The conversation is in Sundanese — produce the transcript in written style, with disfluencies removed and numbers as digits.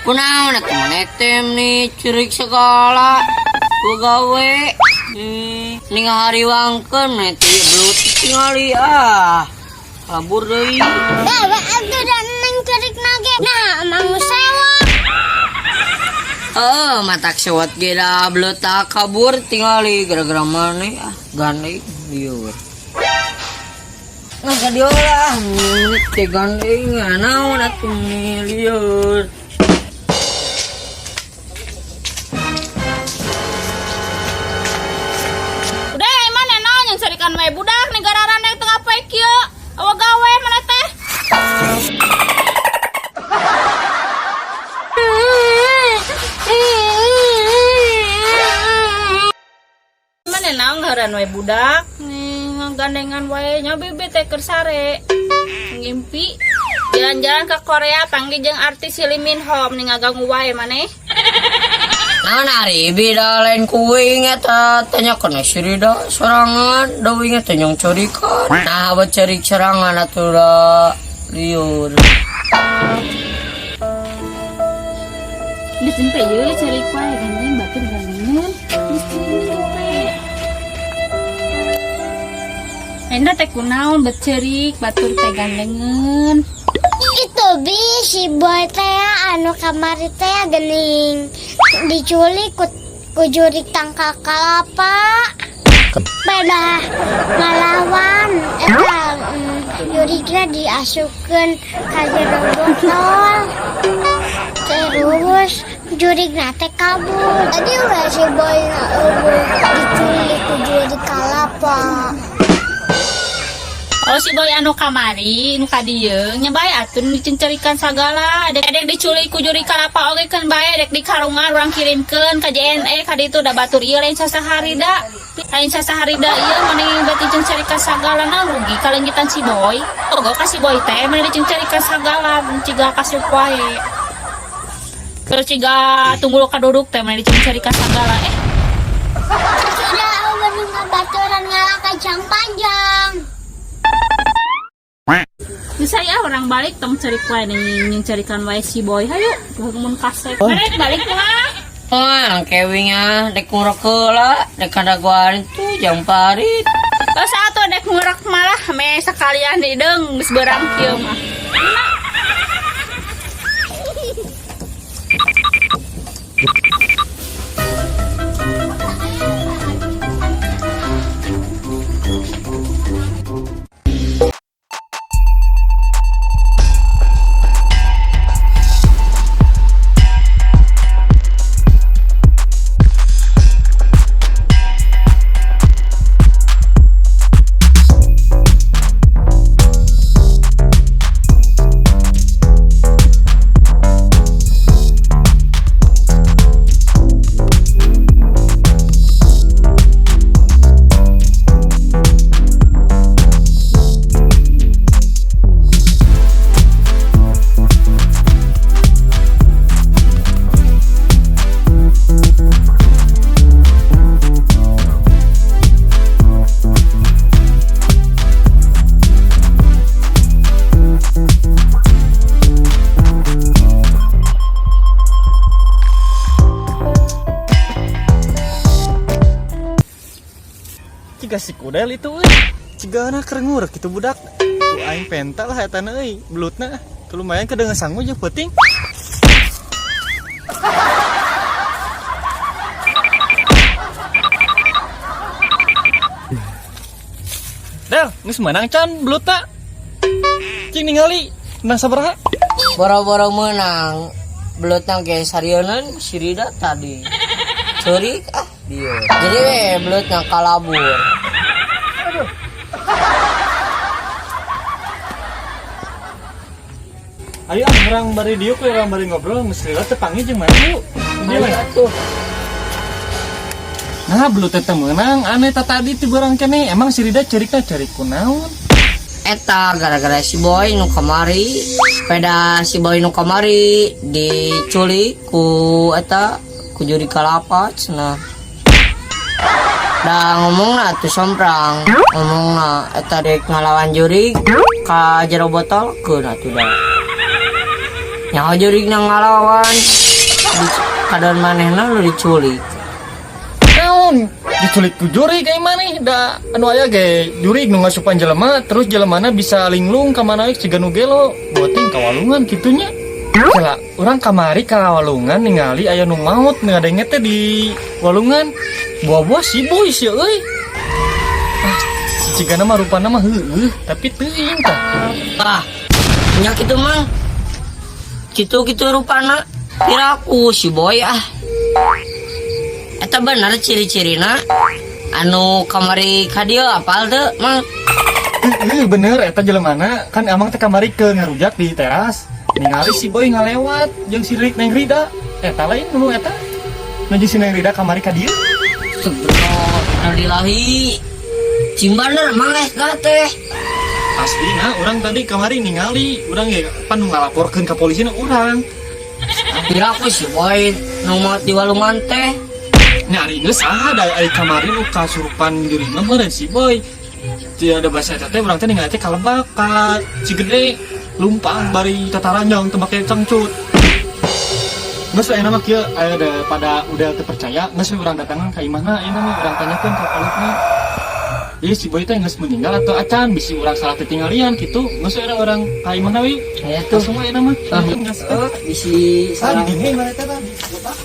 Kunaon atuh maneh teh nih cerik segala. Gawe. Nih ngahariwangkeun maneh teh belut tingali ah. Kabur deui. Gawe atuh da neng cerik nage. Nah, emang sewot. Heeh, matak sewot ge da belut tak kabur tingali gara-gara maneh ah gandeng lieur. Nggak ka dieu lah, teh gandeng naon atuh nih lieur. Udah, mana naon yang carikan wae budak negara randeng tengah poe kieu. Awa gawe mana teh? Mana naon ngaran wae budak nih ngagandengan wae nya bibi teh keur sare. Ngimpi jalan-jalan ke Korea panggil jeung artis si Lee Min Ho nih ngaganggu wae maneh. Naon ari bida lain kuing eta tanya kana si Rida sorangan da uing eta nyong curikan. Nah, abot cerik sorangan atuh da lieur. Geus jempe ieu cerik wae gandeng batur gandengan. Geus jempe. Enda teh kunaon bet cerik batur teh gandengan. Itu bi si boy teh anu kamari teh gening diculik ku jurik tangkal kalapa. Beda ngalawan eta jurigna diasupkeun ka jero botol. Terus jurigna teh kabur. Tadi ulah si boy na eueuh diculik ku jurik kalapa. Oh si boy anu kamari nu ka dieu nya bae atuh dicencerikan sagala dek dek diculik ku jurik kalapa oge keun bae dek dikarungan urang kirimkeun ka JNE ka ditu da batur ieu lain sasahari da lain sasahari da ieu mending berarti cencerikan sagala na rugi kalenggitan si boy ogo ka si boy teh mending dicencerikan sagala ciga kasup wae terus ciga tunggul kaduduk teh mending dicencerikan sagala Sudah eueuh ngabaturan ngalah kacang panjang. Bisa ya orang balik tong cerik wae nih nyerikan wae si boy hayu mun kasep. Balik balik mah. Wah, kewing ah, dek ngurek heula, dek kadaguan tuh jang parit. Terus atuh dek ngurek malah me sekalian dideung geus beurang kieu mah. Ciga si kudel itu euy. Cigana keur ngurek kitu budak. Ku aing penta lah eta na euy, belutna. Tuh lumayan kedengeun sangu jeung peuting. Del, geus meunang can belutna. Cing ningali menang sabaraha? Boro-boro menang belutna ge sarieun si Rida tadi. Ceurik ah dia. Jadi we belutna kalabur. Ayo ah, urang bari diuk we, urang bari ngobrol geus lila teu panggih jeung mana yuk. Dia Ayo mah. atuh. Nah, belut teh meunang aneh ta tadi ti beurang keneh. Emang si Rida ceurikna ceurik kunaon? Eta gara-gara si boy nu kamari, sepeda si boy nu kamari diculik ku eta ku juri kalapa cenah. Da ngomongna atuh somprang, ngomongna eta dek ngalawan jurig ka jero botol keun atuh da. Nyaho jurig na ngalawan. Di, kadon manehna nu diculik. Naon? Diculik ku jurig kayak maneh da anu aya ge jurig nu ngasupan jelema terus jelemana bisa linglung ka mana we siga nu gelo. Boting ka walungan kitunya. Kela, urang kamari ka walungan ningali aya nu maot ngadenge teh di walungan. Buah-buah si Boy sih euy. Ah, cigana mah rupana mah heueuh, tapi teuing tah. Ah, nya kitu Mang. Kitu-kitu rupana. Piraku si Boy ah. Eta bener ciri-cirina anu kamari ka dieu apal teu, Mang? Heeh, bener eta jelemana kan amang teh kamari ke ngarujak di teras. Ningali si Boy ngalewat jeung si Neng Rida. Eta lain nu eta. Nu jeung si Neng Rida kamari ka dieu. Astagfirullah, innalillahi. Cing bener Mang eta teh. Aslina urang tadi kamari ningali, urang ge pan nu ngalaporkeun ka polisi na urang. Piraku si Boy nu maot di walungan teh. Nya ari geus saha da ari kamari nu kasurupan jurig mah meureun si Boy. Tidak ada bahasa eta teh urang teh ningali teh kalebak ka Cigede lumpang bari tataranjang teu make cangcut. Geus we mah kieu aya pada udah terpercaya geus we urang datangan ka imahna ayeuna mah urang tanyakeun ka kolotna. Ieu si Boy teh geus meninggal atau acan bisi urang salah tetinggalian kitu geus we urang ka imahna we. Aya tuh. Langsung we ayeuna mah. Ah, Geus. eh, bisi Ah, salah. di dieu mana teh tah di botak.